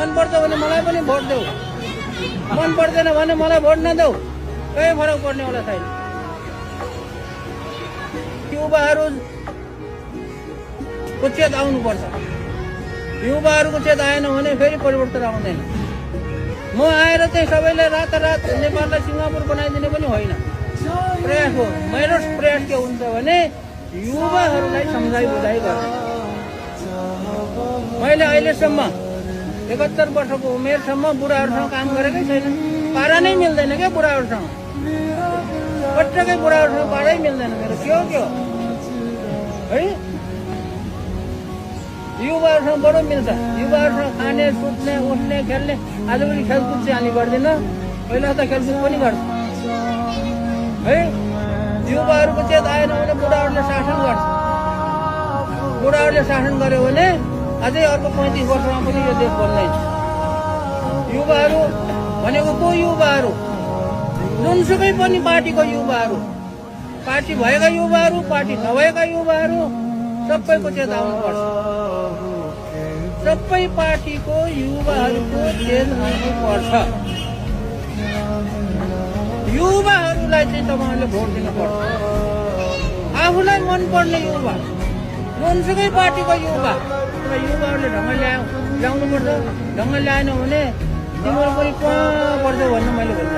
मनपर्छ भने मलाई पनि भोट देऊ, मन पर्दैन भने मलाई भोट नदेऊ, केही फरक पर्नेवाला छैन। युवाहरूको चेत आउनुपर्छ। युवाहरूको चेत आएन भने फेरि परिवर्तन आउँदैन। म आएर चाहिँ सबैलाई रातारात नेपाललाई सिङ्गापुर बनाइदिने पनि होइन, प्रयास हो। मेरो प्रयास के हुन्छ भने युवाहरूलाई सम्झाइ बुझाइ गर्ने। मैले अहिलेसम्म 71 वर्षको उमेरसम्म बुढाहरूसँग काम गरेकै छैन। पारा नै मिल्दैन क्या बुढाहरूसँग, पटक्कै बुढाहरूसँग पारै मिल्दैन मेरो। के हो है, युवाहरूसँग बडो मिल्छ। युवाहरूसँग खाने, सुत्ने, उठ्ने, खेल्ने। आजभोलि खेलकुद चाहिँ हामी गर्दिनँ, पहिला त खेलकुद पनि गर्छ है। युवाहरूको चेत आएन भने बुढाहरूले शासन गर्छ। बुढाहरूले शासन गर्यो भने अझै अर्को 35 वर्षमा पनि यो देश बन्दैन। युवाहरू भनेको को युवाहरू? जुनसुकै पनि पार्टीको युवाहरू, पार्टी भएका युवाहरू, पार्टी नभएका युवाहरू, सबैको चेत आउनुपर्छ। सबै पार्टीको युवाहरूको चेत आउनुपर्छ। युवाहरूलाई चाहिँ तपाईँहरूले भोट दिनुपर्छ। आफूलाई मनपर्ने युवा, जुनसुकै पार्टीको युवा, युवाहरूले ढङ्ग ल्याउनुपर्छ। ढङ्ग ल्याएन भने तिम्रो पनि कहाँ पर्छ भन्नु मैले भन्छ।